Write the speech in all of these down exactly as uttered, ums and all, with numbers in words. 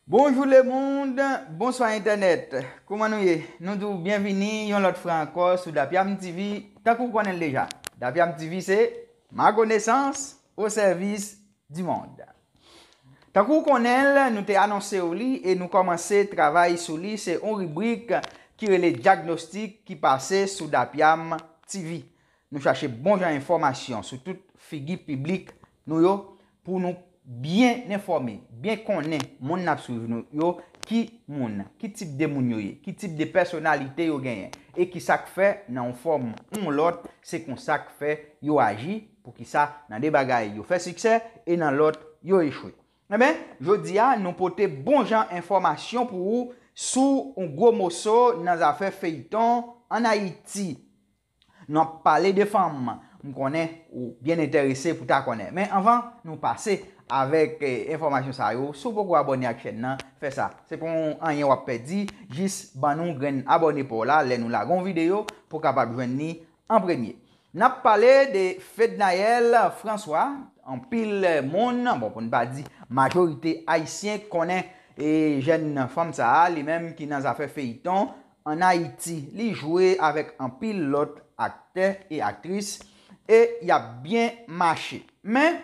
Bonjou lemonn, bonswa entènèt. Kouman nou ye? Nou di w byenvini yon lòt fwa ankò sou Dapyam T V. Tankou w konnen l deja, Dapyam T V se ma connaissance au service du monde. Tankou w konnen l, nou te anonse w li e nou kòmanse travay sou li. Se yon ribrik ki rele Dyagnostik ki pase sou Dapyam T V. Nou chache bon jan enfòmasyon sou tout figi piblik nou yo pou nou byen enfòme, byen konnen moun n ap swiv nou yo, ki moun, ki tip de moun yo ye, ki tip de pèsonalite yo genyen, e ki sa k fè nan yon fòm ou yon lòt, se konsa k fè yo aji, poukisa nan de bagay yo fè siksè e nan lòt yo echwe. Enben, jodi a, nou pote bon jan enfòmasyon pou ou sou yon gwo moso nan zafè feyton ann Ayiti. Nou ap pale de fanm. M konnen ou byen enterese pou ta konnen. Men anvan nou pase avèk eh, enfòmasyon sa yo, si w poko abòne ak chèn nan, fè sa. Se pa yon anyen w ap pèdi, jis ban nou grenn abòne pa w la lè nou lage yon videyo pou w kapab jwenn li an premye. N ap pale de Fednaelle François. Anpil moun, bon, pou n pa di majorite ayisyen konnen e jèn fanm sa a, li menm ki nan zafè feyton ann Ayiti. Li jwe avèk anpil lòt aktè e aktris e y ap byen mache. Men,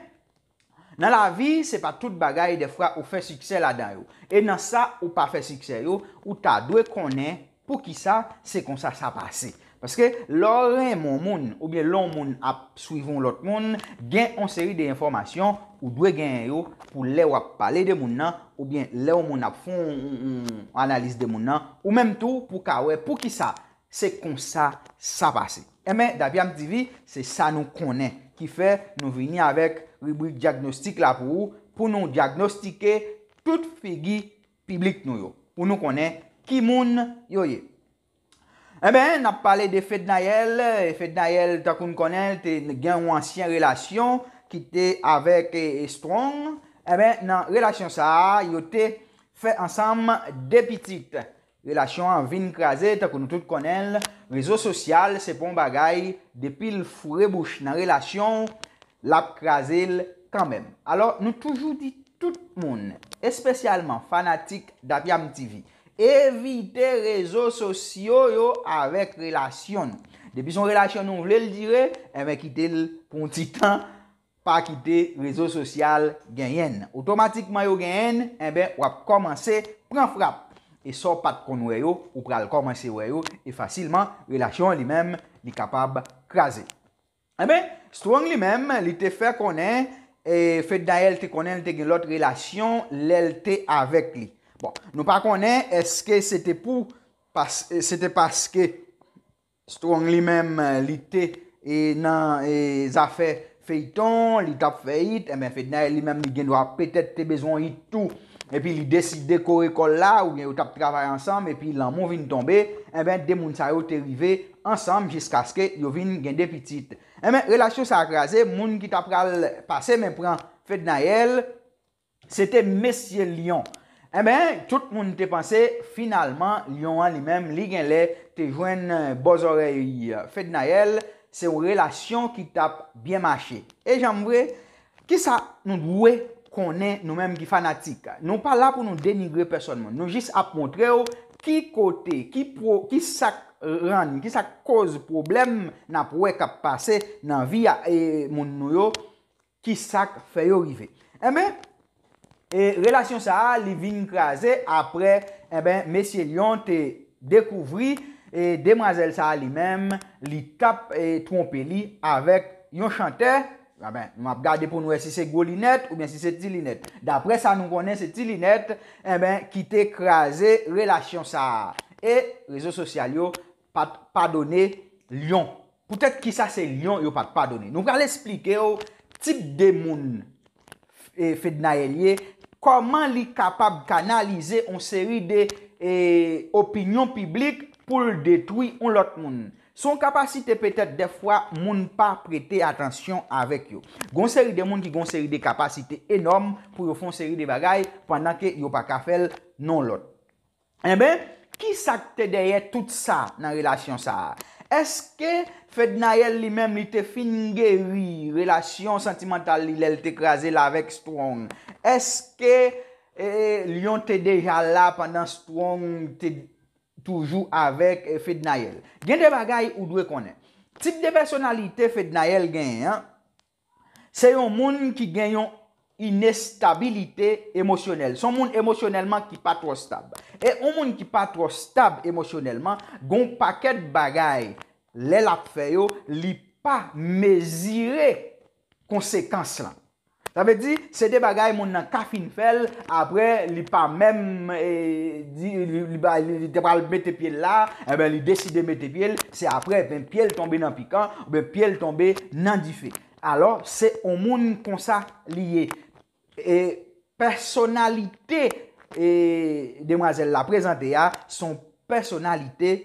nan lavi, se pa tout bagay dèfwa ou fè siksè ladan yo. E nan sa ou pa fè siksè yo, ou ta dwe konnen poukisa se konsa sa pase. Paske lè w renmen yon moun, oubyen lè yon moun ap swiv yon lòt moun, gen yon seri de enfòmasyon ou dwe genyen yo pou lè w ap pale de moun nan, oubyen lè yon moun ap fè yon, yon, yon analiz de moun nan, ou menm tou pou ka wè poukisa se konsa sa pase. Enben, Dapyam T V, se sa nou konnen. Ki fè nou vini avèk ribrik dyagnostik la pou ou, pou nou dyagnostike tout figi piblik nou yo, pou nou konnen ki moun yo ye. Enben, n ap pale de Fednaelle. Fednaelle, tankou n konnen l, te gen yon ansyen relasyon ki te avèk eh, Strong. Enben, nan relasyon sa a, yo te fè ansanm de pitit. Relasyon an vin kraze, tankou nou tout konnen l, rezo sosyal se pa yon bagay, depi l foure bouch nan relasyon w, l ap kraze l kanmenm. Alò, nou toujou di tout moun, espesyalman fanatik Dapyam T V, evite rezo sosyo yo avèk relasyon nou. Depi se yon relasyon nou vle l dire, enben kite l pou yon ti tan, pa kite rezo sosyal genyen n. Otomatikman yo genyen n, enben w ap kòmanse pran frap. E sa w pa t konn wè yo, ou pral kòmanse wè yo, e fasilman, relasyon an li menm, li kapab kraze. Enben, Strong li menm, li te fè konnen, e, Fednaelle te konnen l te gen lòt relasyon lè l te avèk li. Bon, nou pa konnen èske se te pou, pas, se te paske Strong li menm, li te e, nan e, zafè feyton, li t ap fè it, enben Fednaelle li menm li gen dwa petèt te bezwen yon it tou. Epi li deside kore kò l la, oubyen yo t ap travay ansanm, epi lanmou vin tonbe, enben de moun sa yo te rive ansanm jiskaske yo vin gen de pitit. Enben relasyon sa a kraze, moun ki ta pral pase men pran Fednaelle, se te mesye Lyon. Enben, tout moun te panse, finalman, Lyon an li menm, li genlè te jwenn bò zòrèy Fednaelle, se yon relasyon ki t ap byen mache. E jan m vle, kisa nou dwe konnen nou menm ki fanatik? Nou pa la pou nou denigre pèsòn moun. Nou jis ap montre w ki kote, ki pwo, ki sa k rann, ki sa k koz pwoblèm n ap wè k ap pase nan vi a, e, moun nou yo, ki sa k fè yo rive. Enben, e, relasyon sa a, li vin kraze apre, enben, mesye Lyon te dekouvri, e, demwazèl sa a li menm, li t ap, e, twonpe li avèk yon chantè. Enben, nou ap gade pou nou wè si se gwo linèt oubyen si se ti linèt. Daprè sa nou konnen, se ti linèt, enben, ki te kraze relasyon sa a. E rezo sosyal yo pa t padone Lyon. Poutèt kisa se Lyon yo pa t padone? Nou pral esplike w tip de moun e, Fednaelle ye, kòman li kapab kanalize yon seri de e, opinyon piblik pou l detwi yon lòt moun. Se yon kapasite petèt dèfwa moun pa prete atansyon avèk yo. Gon seri de moun ki gon seri de kapasite enòm pou yo fè yon seri de bagay pandan ke yo pa ka fè l nan lòt. Enben, kisa k te dèyè tout sa nan relasyon sa a? Èske Fednaelle li menm li te fin geri relasyon santimantal li lè l te kraze l avèk Strong? Èske e, Lyon te deja la pandan Strong te toujou avèk, e, Fednaelle. Gen de bagay ou dwe konnen. Tip de pèsonalite Fednaelle genyen an, se yon moun ki gen yon inestabilite emosyonèl. Se yon moun emosyonèlman ki pa twò stab. E yon moun ki pa twò stab emosyonèlman, gon pakèt bagay, lè l ap fè yo, li pa mezire konsekans lan. Sa vle di, se de bagay moun nan ka fin fè l, apre li pa menm, e, di, li, li, ba- li, li te pral mete pye l la, enben li deside mete pye l, se apre, enben pye l tonbe nan pikan, oubyen pye l tonbe nan dife. Alò, se yon moun konsa li ye. E pèsonalite, e, demwazèl la prezante a, se yon pèsonalite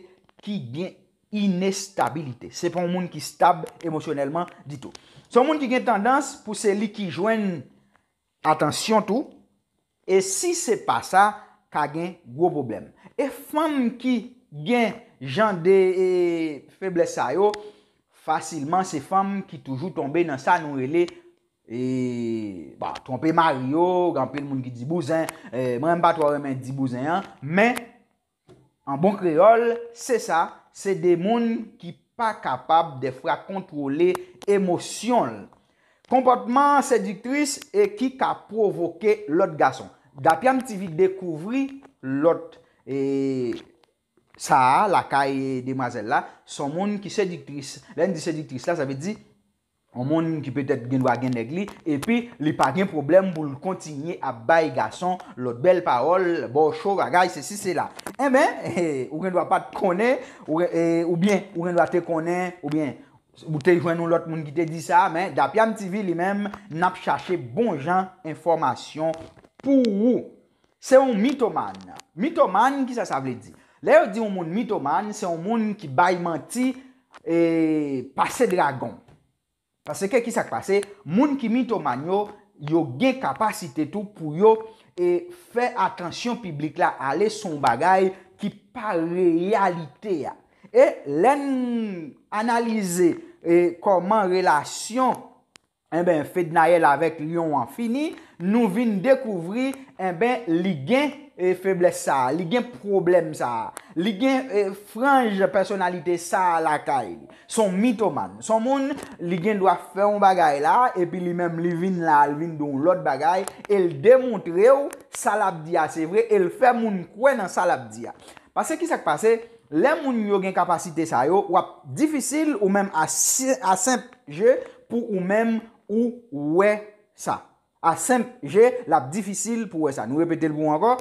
ki gen inestabilite. Se pa yon moun ki stab emosyonèlman ditou. Se yon moun ki gen tandans pou se li ki jwenn atansyon tou. E si se pa sa, ka gen gwo pwoblèm. E fanm ki gen jan de, e, feblès sa yo, fasilman se fanm ki toujou tonbe nan sa nou rele, e, bon, twonpe mari yo, gen anpil moun ki di bouzen, e, mwen m pa twò renmen di bouzen an, men an bon kreyòl, se sa, se de moun ki pa kapab dèfwa kontwole emosyon l. Konpòtman sediktris e ki ka pwovoke lòt gason. Dapyam T V dekouvri lòt, e, sa a lakay demwazèl la, se yon moun ki sediktris. Lè n di sediktris la, sa vle di yon moun ki petèt gen dwa gen nèg li, epi li pa gen pwoblèm pou l kontinye ap bay gason lòt bèl pawòl, ba w cho, bagay, sesi, sela. Enben, ou gen dwa pa t konnen, ou, e, oubyen ou gen dwa te konnen, oubyen ou te jwenn yon lòt moun ki te di sa, men Dapyam T V li menm, n ap chache bon jan enfòmasyon pou ou. Se yon mitomàn. Mitomàn, kisa sa vle di? Lè yo di yon moun mitomàn, se yon moun ki bay manti, e, pase dragon. Paske kisa k pase? Moun ki mitomàn yo, yo gen kapasite tou pou yo, e, fè atansyon piblik la ale sou yon bagay ki pa reyalite a. E lè n analize, e, kòman relasyon, enben, Fednaelle avèk Lyon an fini, nou vin dekouvri, enben, li gen, e, feblès sa a, li gen pwoblèm sa a, li gen, e, franj pèsonalite sa a lakay li. Se yon mitomàn. Se yon moun, li gen dwa fè yon bagay la, epi li menm li vin la, li vin di yon lòt bagay, e l demontre w sa l ap di a se vre, e l fè moun kwè nan sa l ap di a. Paske kisa k pase? Lè moun yo gen kapasite sa yo, w ap difisil ou menm a si- a senp je pou ou menm ou wè sa. A senp je, l ap difisil pou wè sa. Nou repete l pou ou ankò.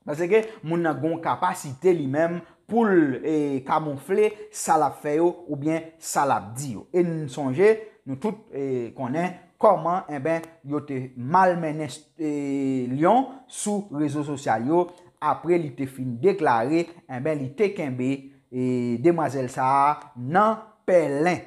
Paske moun nan gen yon kapasite li menm pou l, e, kamoufle sa l ap fè yo oubyen sa l ap di yo. E n sonje, nou tout, e, konnen kòman, enben, yo te malmennen, e, Lyon sou rezo sosyal yo, apre li te fin deklare, enben, li te kenbe, e, demwazèl sa a nan pèlen.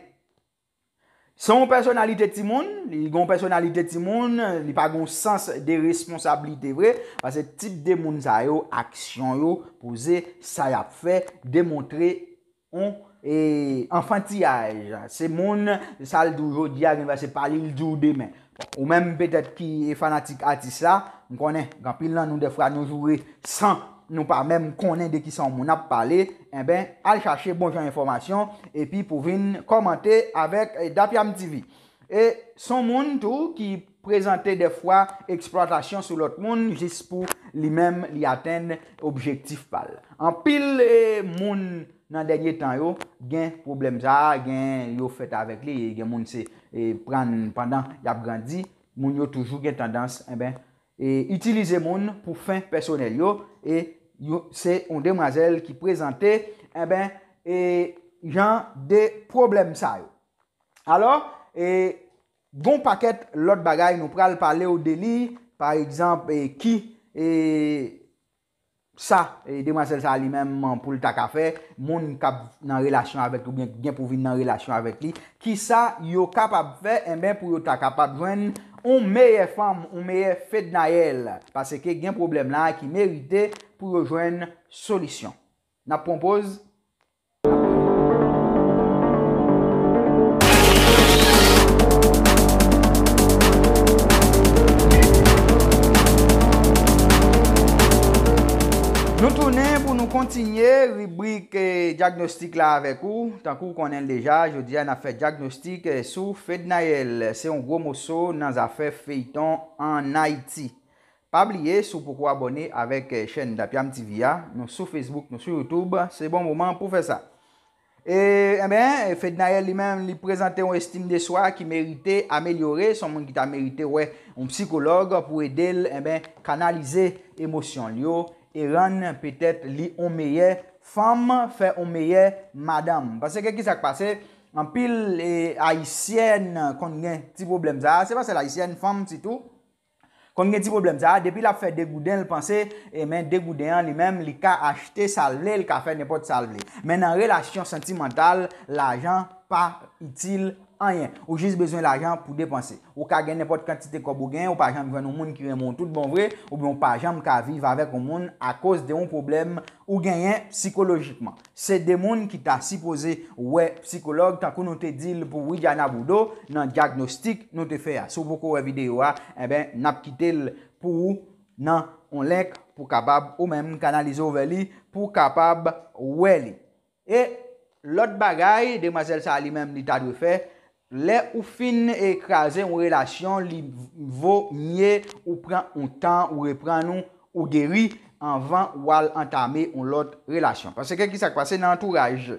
Se yon pèsonalite timoun, li gen yon pèsonalite timoun, li pa gen yon sans de responsablite vre, paske tip de moun sa yo, aksyon yo, poze, sa y ap fè, demontre yon, e, anfantiyaj. Se moun, sa l di w jodi a, gen dwa se pa li l di w demen. Bon, ou menm petèt ki fanatik atis la, m konnen, gen anpil nan nou dèfwa nou joure san nou pa menm konnen de kisa yon moun ap pale, enben, al chache bon jan enfòmasyon, epi pou vin kòmante avèk, e, Dapyam T V. E se yon moun tou ki prezante dèfwa eksplwatasyon sou lòt moun jis pou li menm li atenn objektif pa l. Anpil, e, moun nan dènye tan yo gen pwoblèm sa a, gen yo fèt avèk li, e gen moun se, e, pran pandan y ap grandi, moun yo toujou gen tandans, enben, e, itilize moun pou fen pèsonèl yo, e yo, se yon demwazèl ki prezante, enben, e, jan de pwoblèm sa yo. Alò, e, gon pakèt lòt bagay nou pral pale w de li, pa egzanp, e, ki, e, sa, e, demwazèl sa li menm pou l ta ka fè, moun k ap nan relasyon avèk li oubyen gen pou vin nan relasyon avèk li, kisa yo kapab fè, enben, pou yo ta kapab jwenn yon meyè fanm, yon meyè Fednaelle, paske gen pwoblèm la ki merite pou yo jwenn solisyon. N ap pran poz. Nou tounen pou nou kontinye ribrik eh, dyagnostik la avèk ou. Tankou w konnen l deja, jodi a n ap fè dyagnostik eh, sou Fednaelle. Se yon gwo moso nan zafè feyton ann Ayiti. Pa bliye, si w poko abòne avèk eh, chèn Dapyam T V a, nou sou Facebook, nou sou YouTube, se bon moman pou fè sa. E, enben, Fednaelle li menm, li prezante yon estim de swa ki merite amelyore. Se yon moun ki ta merite wè yon sikològ pou ede l, enben, kanalize emosyon l yo e rann petèt li yon meyè fanm, fè yon meyè madanm. Paske ki sa k pase? Anpil e, ayisyèn konn gen ti pwoblèm sa a. Se pa sèl ayisyèn, fanm sitou. Konn gen ti pwoblèm sa a, depi l ap fè degouden, l panse, e men degouden an li menm, li ka achte sa l vle, l ka fè nenpòt sa l vle. Men nan relasyon santimantal, lajan pa itil anyen. Ou jis bezwen lajan pou depanse. Ou ka gen nenpòt kantite kòb ou genyen, ou pa janm jwenn yon moun ki renmen w tout bon vre, oubyen ou pa janm ka viv avèk yon moun akoz de yon pwoblèm ou genyen sikolojikman. Se de moun ki ta sipoze wè sikològ, tankou nou te di l pou Widiana Boudreau nan dyagnostik nou te fè a. Si w poko wè videyo a, enben, n ap kite l pou ou nan yon link pou kapab ou menm kanalize w vè li, pou kapab wè li. E lòt bagay, demwazèl sa a li menm li ta dwe fè, lè ou fin e kraze yon relasyon, li vo mye ou pran yon tan, ou reprann ou, ou geri, anvan w al antame yon lòt relasyon. Paske ki sa k pase nan antouraj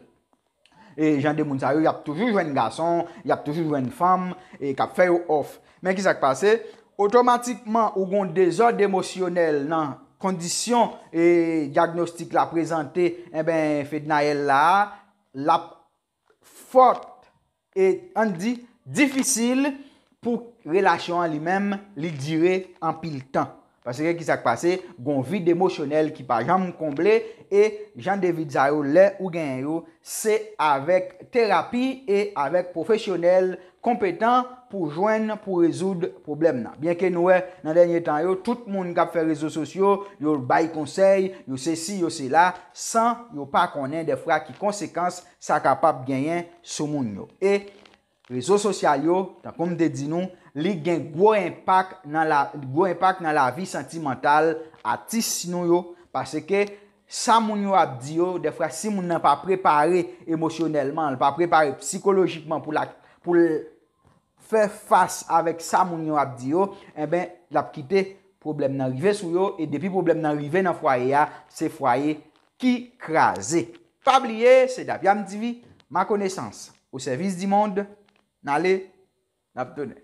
e jan de moun sa yo, y ap toujou jwenn gason, y ap toujou jwenn fanm e k ap fè yo òf. Men ki sa k pase? Otomatikman, ou gon dezòd emosyonèl nan kondisyon e dyagnostik la prezante, enben, Fednaelle la a, l ap fòt e, ann di, difisil pou relasyon an li menm, li dire anpil tan. Paske ki sa k pase? Gon vid emosyonèl ki pa janm konble e jan de vid sa yo, lè ou genyen yo, se avèk terapi e avèk pwofesyonèl konpetan pou jwenn, pou rezoud pwoblèm nan. Byenke nou wè nan dènye tan yo, tout moun k ap fè rezo sosyo, yo bay konsèy, yo sesi, yo sela, san yo pa konnen dèfwa ki konsekans sa kapab genyen sou moun yo. E rezo sosyal yo, tankou m te di nou, li gen gwo enpak nan la, gwo enpak nan lavi santimantal atis nou yo, paske sa moun yo ap di yo, dèfwa si moun nan pa prepare emosyonèlman, l pa prepare sikolojikman pou l ak, pou l fè fas avèk sa moun yo ap di yo, enben, l ap kite pwoblèm nan rive sou yo, e depi pwoblèm nan rive nan fwaye a, se fwaye ki kraze. Pa bliye, se Dapyam T V, ma connaissance au service du monde. N ale, n ap tounen.